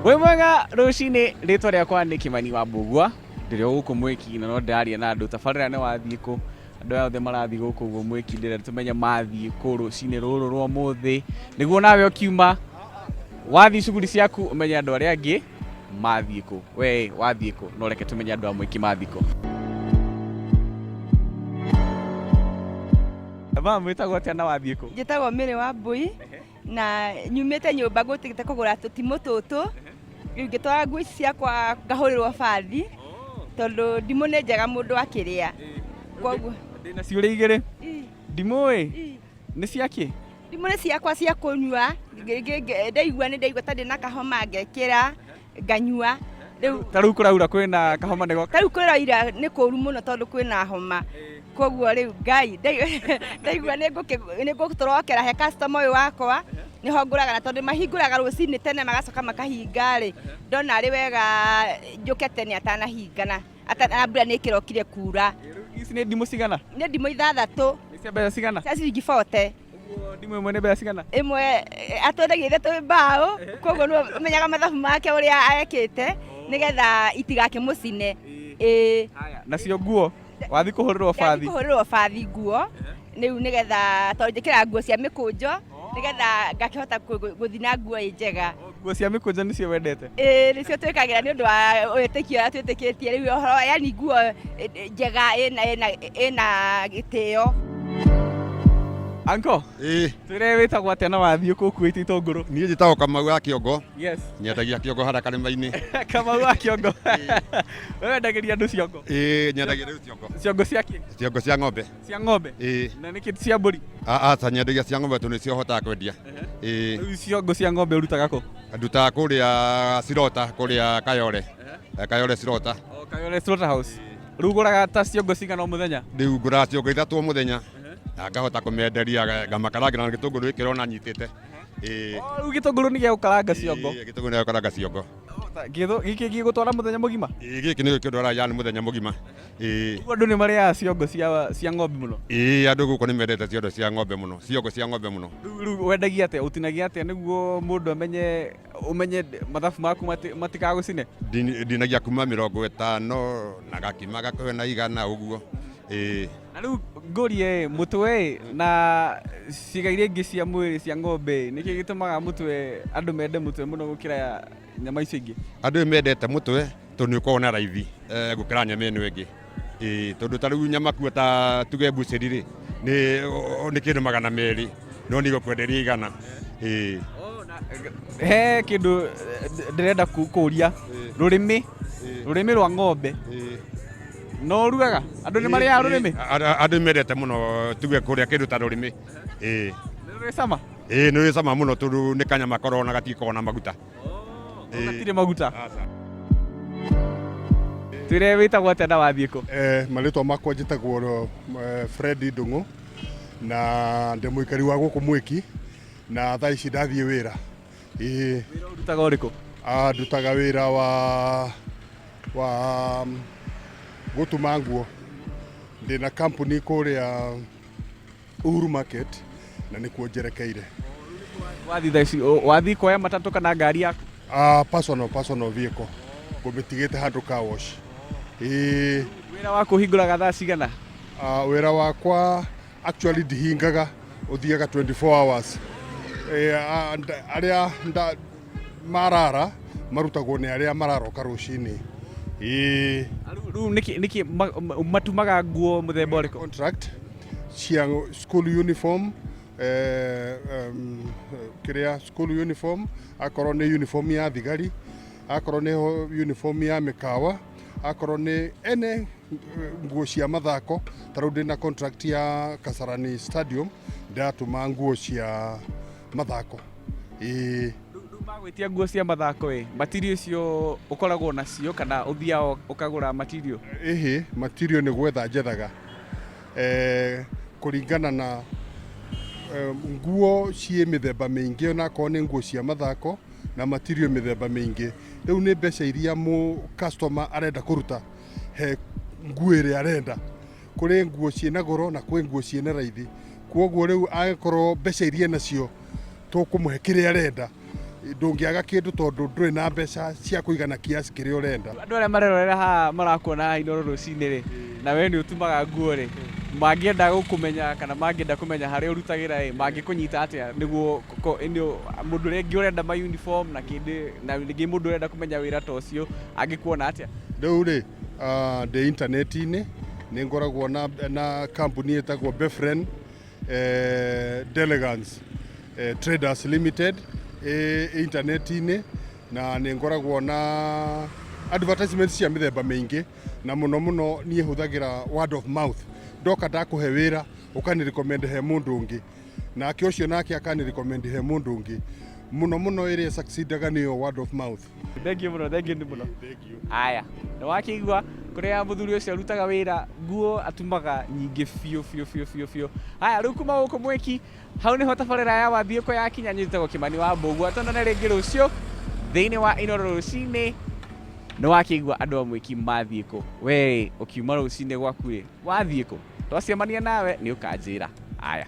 Wĩ mwega rũcinĩ, rĩtwa rĩakwa nĩ Kĩmani wa Mbũgua, ndĩrĩ o gũkũ Mwĩki na no ndĩraria na andũ. Tabarĩra nĩ wathiĩ kũ? Andũ aya othe marathiĩ gũkũ ũguo Mwĩki ndĩrenda tũmenye mathiĩ kũ rũcinĩ rũrũ rwa ũmũthĩ, nĩguo nawe ũkiuma wathiĩ cuguri ciaku ũmenye andũ arĩa angĩ mathiĩ kũ. We wathiĩ kũ? No reke tũmenye andũ a Mwĩki mathiĩ kũ. Mama wĩtagwo atĩa na wathiĩ kũ? Njĩtagwo Mary Wambui na nyumĩte nyũmba ngũtigĩte kũgũra tũtimũ tũtũ, rĩu ngĩtwara nguo ici ciakwa ngahũrĩrwo bathi tondũ ndimũ nĩ njega mũndũ akĩrĩa. Koguo Ndĩna ciũria igĩrĩ. Ndimũ ĩ nĩ cia kĩ? Ndimũ nĩ ciakwa cia kũnyua, ndaigua nĩ ndaigua ta ndĩna kahoma ngekĩra nganyua. Rĩu Ta rĩu kũraura kwĩna kahoma nĩ goka. Ta rĩu kũraura nĩ kũru mũno tondũ kwĩna homa. Koguo rĩu Ngai ndaigua nĩ ngũtũrokera he customer ũyũ wakwa nĩho ngũraga, na tondũ mahingũraga rũcinĩ tene magacoka makahinga rĩ, ndona arĩ wega njũke tene atanahingana, na mbura nĩ ĩkĩrokire kura. Ici nĩ ndimũ cigana? Nĩ ndimũ ithathatũ. Nĩ cia mbeca cigana? Cia ciringi 40. Ũguo ndimũ ĩmwe nĩ mbeca cigana? Ĩmwe atwendagia ithatũ mbaũ, koguo nĩwe ũmenyaga mathabu make ũrĩa ekĩte nĩgetha itigakĩmũcine. Ĩĩ. Haya, nacio nguo wathiĩ kũhũrĩrwo bathi? Ndathiĩ kũhũrĩrwo bathi nguo rĩu nĩgetha, tondũ njĩkĩraga nguo cia mĩkũnjo nĩgetha ngakĩhota gũthiĩ na nguo ĩ njega. Nguo cia mĩkũnjo nĩcio wendete? Ĩĩ nĩcio twĩkagĩra nĩ ũndũ wa wĩtĩkio ũrĩa twĩtĩkĩtie, rĩu ũhoro yani nguo njega ĩna gĩtĩo. Uncle, Ĩĩ. Twĩre wĩtagwo atĩa na wathiĩ kũ ũkuĩte itũngũrũ? Niĩ njĩtagwo Kamau wa Kĩongo. Yes. Nyendagia kĩongo harĩa karĩma-inĩ. Kamau wa Kĩongo. We wendagĩria andũ ciongo? Ĩĩ, nyendagia rĩu ciongo. Ciongo cia kĩ? Ciongo cia ng'ombe. Cia ng'ombe? Ĩĩ. Na nĩkĩ ti cia mbũri? Aca, nyendagia cia ng'ombe tondũ nĩcio hotaga kwendia. Ĩĩ. Rĩu ciongo cia ng'ombe ũrutaga kũ? Ndutaga kũrĩa Cirota, kũrĩa Kayole. Kayole Cirota. O Kayole Slaughterhouse. Rĩu ũgũraga ta ciongo cigana o mũthenya? Rĩu ngũraga ciongo ithatũ o mũthenya na ngahota kũmenderia, ngamakarangĩra na gĩtũngũrũ gĩkĩ ũrona nyitĩte. Ĩĩ. O, rĩu gĩtũngũrũ nĩ gĩa gũkaranga ciongo? Ĩĩ, gĩtũngũrũ nĩ gĩa gũkaranga ciongo. Gĩkĩ gĩgũtwara mũthenya mũgima? Ĩĩ, gĩkĩ nĩkĩo kĩndwaraga yani mũthenya mũgima. Ĩĩ. Ũguo andũ nĩ marĩaga ciongo cia ng'ombe mũno? Ĩĩ, andũ gũkũ nĩ mendete ciondo cia ng'ombe mũno, ciongo cia ng'ombe mũno. Rĩu wendagia atĩa, ũtinagia atĩa nĩguo mũndũ amenye, ũmenye mathabu maku matikagũcine? Ndinagia kuma 50 na gakima gakuhĩ na 100 ũguo. Ĩĩ. Na rĩu ngũrie ĩ, mũtwe ĩ, na ciĩga iria ingĩ cia mwĩrĩ cia ng'ombe ĩ, nĩkĩ gĩtũmaga mũtwe andũ mende mũtwe mũno gũkĩra nyama icio ingĩ? Andũ mendete mũtwe tondũ nĩ ũkoragwo na raithi gũkĩra nyama ĩno ĩngĩ. Ĩĩ, tondũ ta rĩu nyama kuo ta tuge mbucĩri rĩ, nĩ kĩndũ 200, no niĩ ngũkwenderia 100. Ĩĩ. He kĩndũ ndĩrenda kũria, rũrĩmĩ, rũrĩmĩ rwa ng'ombe no ũrugaga? Andũ nĩ marĩaga rũrĩmĩ? Andũ nĩ mendete mũno tuge kũrĩa kĩndũ ta rũrĩmĩ. Ĩĩ. Nĩ rũrĩ cama? Ĩĩ, nĩ rũrĩ cama mũno tondũ nĩ kanyama kororo na gatikoragwo na maguta. Gatirĩ maguta. Twĩre wĩtagwo atĩa na wathiĩ kũ? Marĩtwa makwa njĩtagwo Fred Ndung'u na ndĩ mũikari wa gũkũ Mwĩki na thaa ici ndathiĩ wĩra. Ĩĩ. Wĩra ũrutaga ũrĩkũ? Ndutaga wĩra wa gũtuma nguo. Ndĩna kambuni kũrĩa Uhuru Market na nĩkuo njerekeire. Wathiĩ thaa ici, wathiĩ kuoya matatũ kana ngari yaku? Personal vehicle. Ngũmĩtigĩte handũ car wash. Ĩĩ. Wĩra waku ũhingũraga thaa cigana? Wĩra wakwa actually ndihingaga, ũthiaga 24 hours. Arĩa marara marutagwo nĩ arĩa mararoka rũcinĩ. Ĩĩ. Rĩu nĩkĩ matumaga nguo mũthemba ũrĩkũ? Contract cia school uniform, kĩrĩa school uniform, akorwo nĩ uniform ya thigari, akorwo nĩ uniform ya mĩkawa, akorwo nĩ ene nguo cia mathako. Ta rĩu ndĩna contract ya Kasarani Stadium, ndĩratuma nguo cia mathako. Ĩĩ. Rĩu magwĩtia nguo cia mathako ĩ, material icio ũkoragwo nacio kana ũthiaga ũkagũra material? Ĩhĩ, material nĩ gwetha njethaga. Kũringana na nguo ciĩ mĩthemba mĩingĩ, onakorwo nĩ nguo cia mathako na material mĩthemba mĩingĩ. Rĩu nĩ mbeca iria mũ customer arenda kũruta he nguo ĩrĩa arenda. Kũrĩ nguo ciĩna goro na kwĩ nguo ciĩna raithi. Kwoguo rĩu angĩkorwo mbeca iria enacio tũkũmũhe kĩrĩa arenda. Ndũngĩaga kĩndũ tondũ ndũrĩ na mbeca cia kũigana kiasi kĩrĩa ũrenda. Andũ arĩa marerorera haha marakuona haha Inooro rũcinĩ rĩ, na we nĩ ũtumaga nguo rĩ, mangĩenda gũkũmenya kana mangĩenda kũmenya harĩa ũrutagĩra rĩ, mangĩkũnyita atĩa nĩguo mũndũ rĩngĩ ũrenda ma uniform na kĩndũ na rĩngĩ mũndũ ũrenda kũmenya wĩra ta ũcio angĩkuona atĩa? Rĩu rĩ, ndĩ intaneti-inĩ, nĩ ngoragwo na, na kambuni ĩtagwo Befren Delegance Traders Limited ĩ intaneti-inĩ, na nĩ ngoragwo na advertisement cia mĩthemba mĩingĩ, na mũno mũno niĩ hũthagĩra word of mouth. Ndoka ndakũhe wĩra, ũkani recommend he mũndũ ũngĩ, nake ũcio nake akani recommend he mũndũ ũngĩ. Mũno mũno ĩrĩa succeedaga nĩyo word of mouth. Thengiũ mũno, thengiũ nĩ mũno. Aya, nĩ wakĩigua kũrĩa mũthuri ũcio arutaga wĩra, nguo atumaga nyingĩ biũ biũ biũ biũ biũ. Haya, rĩu kuma gũkũ Mwĩki, hau nĩho tabarĩra ya Wathiĩ Kũ yakinya. Nyitagwo Kĩmani wa Mbũgua. Tuonane rĩngĩ rũciũ thĩinĩ wa Inooro rũcinĩ. Nĩ wakĩigua andũ a Mwĩki mathiĩ kũ? We ũkiuma rũcinĩ gwaku rĩ, wathiĩ kũ? Twacemania nawe nĩ ũkanjĩra. Aya.